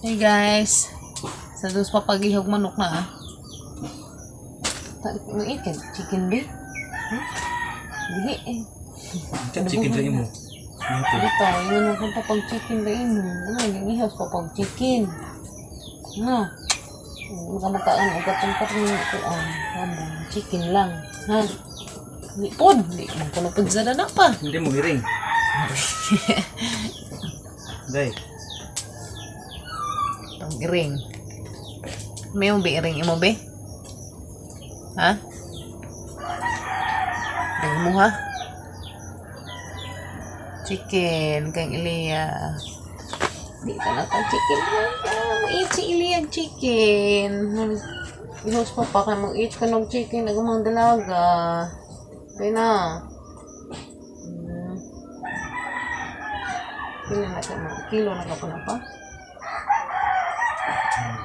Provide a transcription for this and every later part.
Hey guys. Sa dos papagihog manok na ah. Mo eat chicken be? Huh? Dili eh. Chicken rin mo. Dito, yun ang kung papag chicken ba imo. Ano, yung ihas papag chicken. Ano? Makamagkaan o katong karni kuan. Habon, chicken lang. Ha? Di pod, di man kuno pod sa na pa. Hindi mo iring. Day. Tong iring. May mo be iring imo be? Ha? Iring mo ha? Chicken kang Ilya. Di ka na ka chicken. Ah, eat si Ilya ang chicken. Ihos pa pa kay mag-eat ka ng chicken nagumang dalaga. Kaya na. Kilo na ka mo. Kilo na ka pa na pa.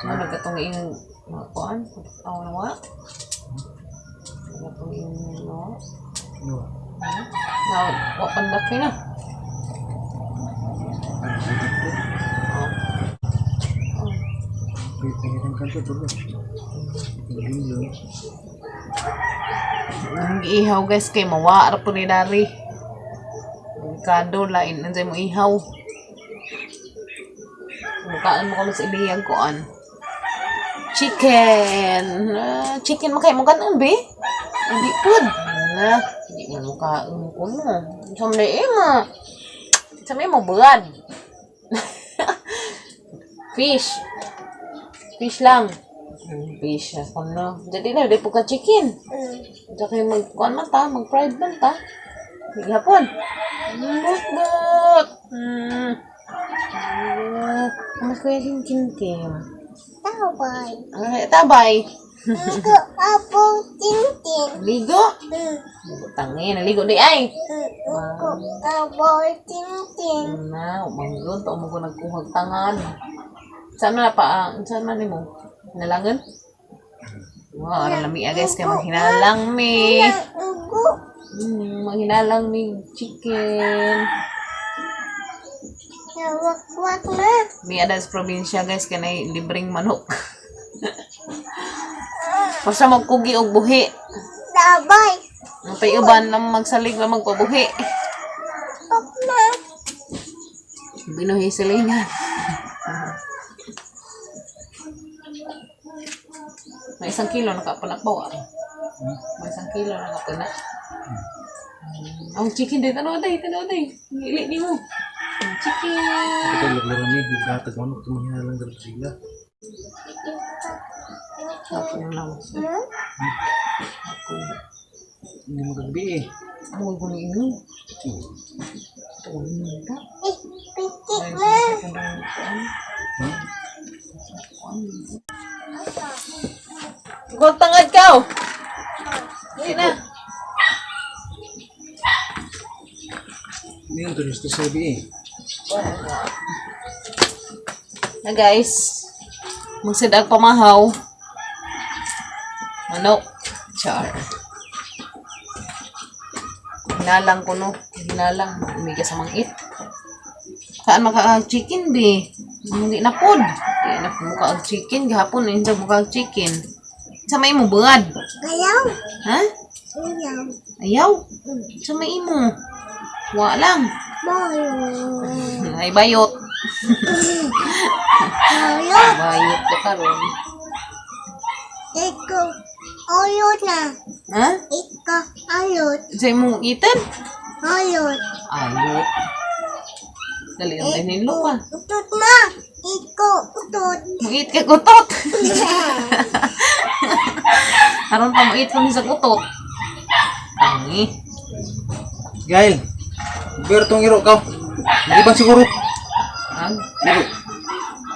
Ano katong iyong mga kuan? Aw na wa? Ano katong iyong no? No. Na wa pandaki na. Oh. Oh. Ang ihaw guys kay mawa ra po ni dari. Delikado lain nandiyan mo ihaw. Mukaan mo kami sa iliyang kuan. Chicken. Ah, chicken mo kay mo kanon be? Hindi pud. Na, hindi mo mukaan ko no. Sa may mo. Sa may mo blood. Fish. Fish lang. Fish ako no. Jadi na di po ka chicken. Diyan kayo mag kuan man ta, mag fried man ta. Sige hapon. But but. Mas kuya king kim kim. Tabay. Ay, tabay. Ako apong tintin. Ligo. Ligo tangi, naligo di ay. Ako apong tintin. Na, umanggon to mo ko nagkuhag tangan. Saan man na pa ang saan man nimo? Hinalangan? Wow, ano lami ah, guys kay manghinalang mi. Ugo. Manghinalang mi chicken. Nawakwak na. Mi ada sa probinsya guys kay nay libreng manok. Basta magkugi og buhi. Tabay. Ang pay uban lang magsalig lang magpabuhi. Pak na. Binuhi silingan. May 1 kilo nakapanak ba? May 1 kilo nakapanak. Ang chicken din. Ano day? Ano day? Ili ni mo. Ang chicken. Ito laglaro ni gatag manok tumahinalang dalo sila. Ako na lang. Ako. Hindi mo kagbi eh. Ano ko ni inyo? Ito ko ni ka. Eh, pikit na. Huwag tangad ka oh. Hindi na. Hindi yung tulis to sabi eh. Na guys, magsidag pamahaw. Manok. Char. Hinalang ko no. Hinalang. Umiga sa mangit. Saan maka chicken be? Hindi na pod. Hindi na po mukha ang chicken. Gahapon na sa mukha ang chicken. Sa may mo bungad. Ayaw. Ha? Ayaw. Ayaw. Sa may imo. Wa lang. Bayo. Ay bayot. Bayo. Bayot ka karon. Ikaw. Ayot na. Ha? Ikaw. Ayot. Sa imong itan? Ayot. Ayot. Dali ang tinilo pa. Utot na. Ikaw. Utot. Muit ka kutot. Aron pa muit ko ni sa kutot. Tangi. Gail. Pero tong iro ka. Hindi ba siguro? Ag. Iro.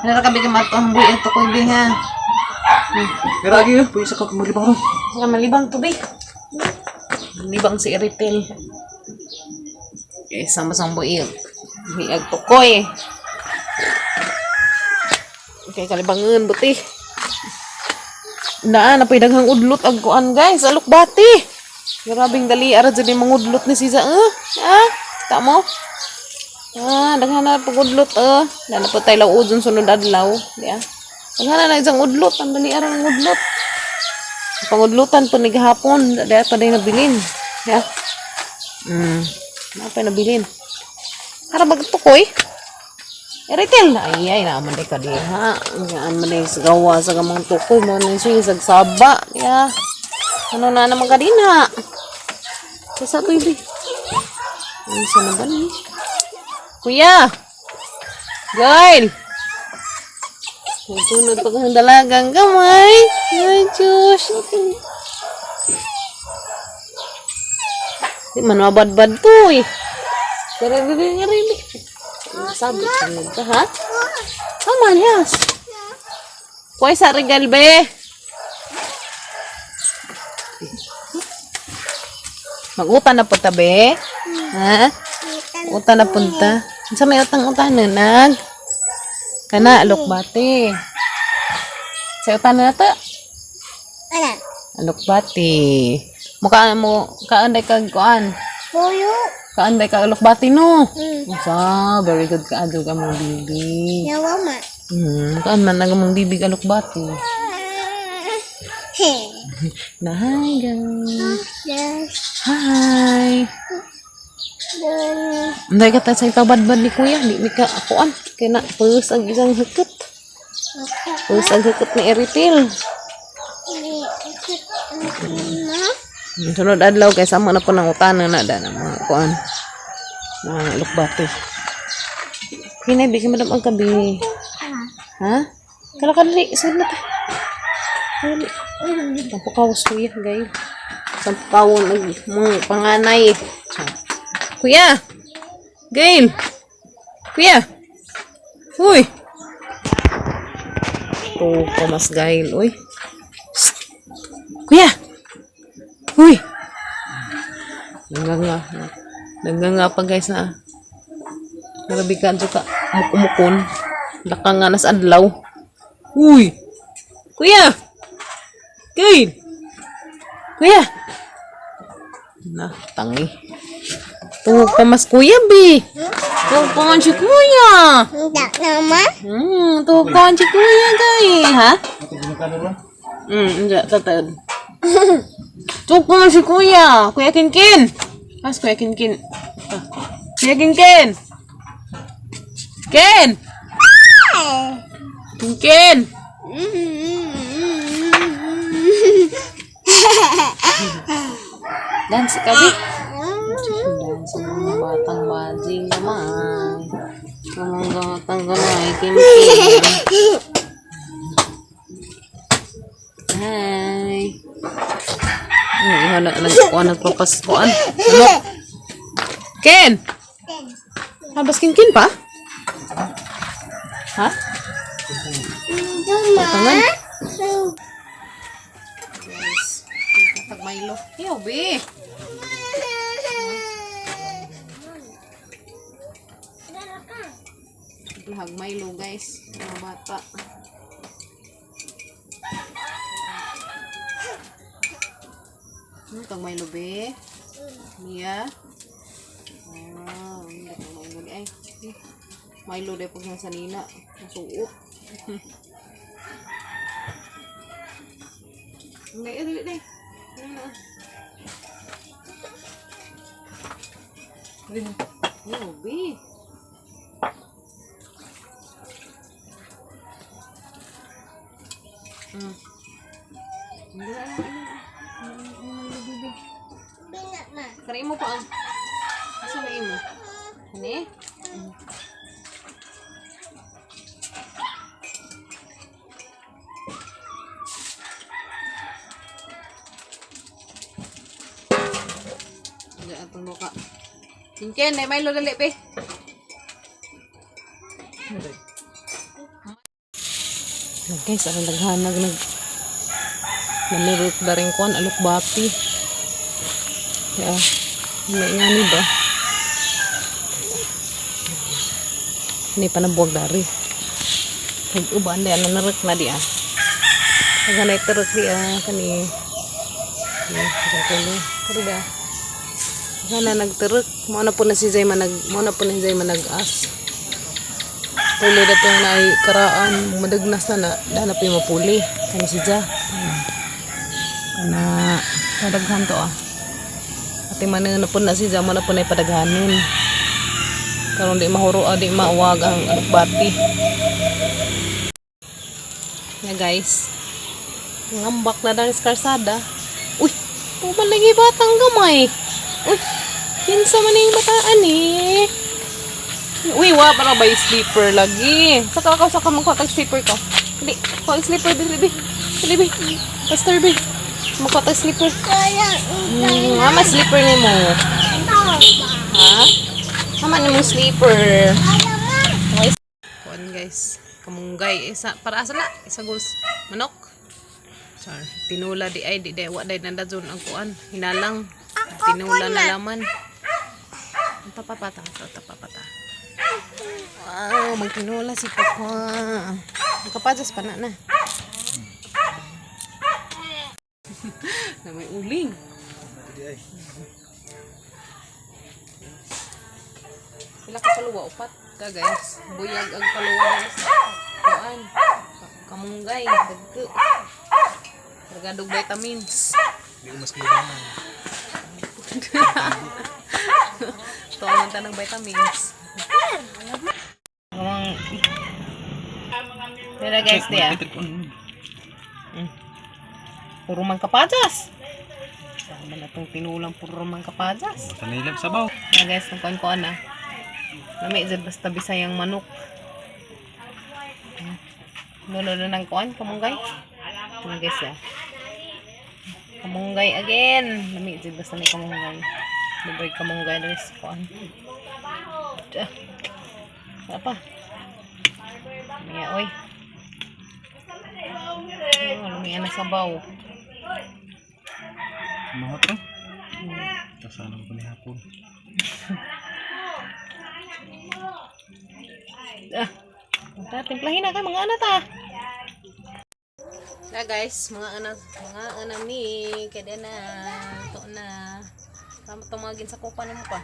Ano ra kami kamato ang buhi ato ko ibi ha. Pero agi eh, pwede sa ka malibang ron. Nga malibang tubig. Malibang si Eritel. Okay, sama sang buhi. Buhi ag tukoy. Okay, kalibangan buti. Naa na daghang udlot ag kuan guys, alukbati. Grabing dali ara jud ni mangudlot ni siza eh. Ah, tamo. Ah, daghan na pagudlot eh. Dana po tayo laudon sunod adlaw. Di ah. Daghan na isang udlot, ang dali arang udlot. Pangudlutan po ni gahapon, di ah, pa din nabilin. Di ah. Na pa nabilin. Hara bag tukoy. Eritel, ay ay naman di ka diha. Ngaan man di sa gawa sa gamang tukoy mo nang siya sagsaba. Ya. Ano na naman ka dinha? Sa baby. Ano sa na ba ni? Kuya! Gail! Sunod pa kang dalagang gamay. Ay, Diyos. Di man mabadbad to eh. Pero, pero, pero, sabi, sunod ka, ha? Come on, yes. Kuya sa regal, be. Mag-utan na po ta, be. Ha? Utan na punta. Unsa may utang-utan na nag? Kana alokbate. Sa utan na ta? Ana. Alokbate. Mukha mo kaanday kag kuan. Puyo. Kaanday ka alokbate no. Mm. Usa, very good ka adto ka mong bibi. Yawa ma. Kaan man nag mong bibi alokbate. Hey. Na hi guys. Yes. Hi. Dun. Anday ka ta sa itabadbad ni kuya, di mi ka akuan. Kay na pus ang isang hukot. Pus ang hukot ni Eritil. Sunod adlaw kay sama na po ng utana na da na mga kuan. Mga lukbate. Hinay bigyan mo ang kabi. Ha? Kala ka dali, sud na ta. Dali. Sampukaw kuya, gay. Sampukaw nag mga panganay. Kuya. Gail. Kuya. Uy. To kamas Gail, uy. Psst. Kuya. Uy. Nanganga. Nanganga pa guys na. Grabe ka ka mukumukon. Laka nga nas adlaw. Uy. Kuya. Gail. Kuya. Na, tangi. Tungog pa mas kuya, bi. Tungog pa man si kuya. Hindi naman. Tungog pa man si kuya, gay. Ha? Ito ginakano ron. Hindi, tatad. Tungog pa man si kuya. Kuya Kinkin. Mas Kuya Kinkin. Ah. Kuya Kinkin. Ken! Kinkin! Dance ka, bi. Dance ang mga batang bajing naman. Ang mga batang gamay, Kinkin. Hi. Ay, iha na nagkuan nagpapaskuan. Ano? Ken! Habas Ken pa? Ha? Tangan. Guys, tag Milo. Yo, be. Lahag Milo, guys. Mga bata. Ano kang Milo, be? Mia? Ah, hindi kang Milo di ay. Eh, Milo di pag nasa nina. Nasuot. Hindi, dali, dali. Ano na? Yo, be. Hindi na, ano, ano, ano, bibi. Kari mo pa ang. Asa na imo? Hani? Hindi atong buka. Kinken, ay Milo dali pe. Guys, aron naghanag nag Namirot na rin kuan alukbati. Yeah. May nga ni ba? Hindi pa nabuwag dari. Pag uban di ano narak na di ah. Pag anay tarok di ah kani. Ni kulo. Kari ba? Kana nagturok. Mao na po na si Zay manag mao na po na si Zay manag-as. Puli na to na ay karaan madagnas na na dana po yung mapuli. Kani si Ja. Kana padaghan to ah. Ate man na po na si Ja mo na po na padaghanin. Karon di mahuro ah, di mawag ang bati. Na guys. Ngambak na dang sa karsada. Uy, tuman lagi batang gamay. Uy, kinsa man yung bataan eh. Uy, wa para ba yung sleeper lagi? Saka ka saka magkuha tag sleeper ko. Dali, kuha ang sleeper dali bi. Dali bi. Pastor bi. Magkuha tag sleeper. Kaya Mama sleeper ni mo. Ha? Mama ni mo sleeper. Kuan guys, kamunggay isa para asa na isa goes manok. Char, tinula di ay di di wa day nandadyon ang kuan, hinalang. Tinula na laman. Ang tapapata, tapapata. Wow, magtinula si Papa. Nakapajas pa na na. Na may uling. Di ay. Pila ka paluwa? Upat ka guys. Buyag ang paluwa na sa kuan. Kamunggay, dagko. Kargadog vitamins. Hindi ko mas kailangan. Tuwan ta ng vitamins. Kamang Pero guys, diya. Puro man kapajas. Sama na itong tinulang puro man kapajas. Tanilab sabaw. Na guys, nagkuhan-kuhan na. Lami, dyan basta bisayang manok. Nuno na ng kuhan, kamunggay. Ano guys ah. Kamunggay again. Lami, dyan basta may kamunggay. Libre kamunggay na guys, kuhan. Tsa. Wala pa. Lumiya, oy. Oh, lumiya na sabaw. Mahot to. Kasama ko ni hapon. Ah, ta, timplahin na kay mga anak ta. Na guys, mga anak mi, kada na, to na. Tama to mga ginsakupan nimo pa.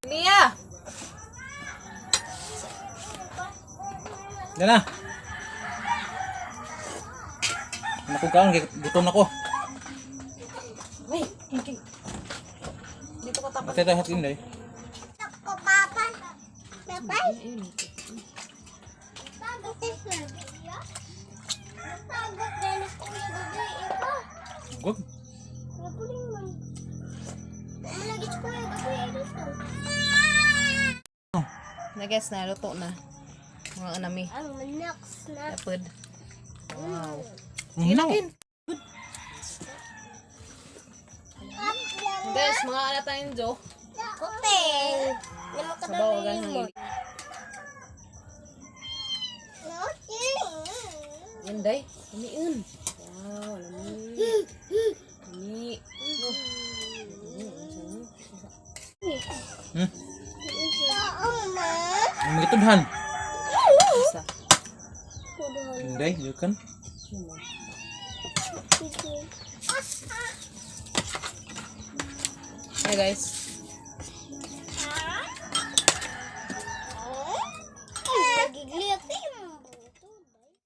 Mia! Yan na. Ano ko kaon kay gutom na ko. Wait, king king. Dito ka tapat. Ate tayo hatin day. Ako papa. Bye-bye. Pagod na ni Kuya Dudoy ito. Gug. Napuling man. Malagi si Kuya Dudoy ito. Na guys, naluto na. Mga anak mi. Ang manaks na. Tapod. Wow. Ang hinaw. Guys, mga anak tayong Jo. Kote. Naman ka Sabaw na agad mo. ng Inday, lamiin. Wow, lami. Lami. Ang magitudhan. Isa. Inday, yukan. Hey guys.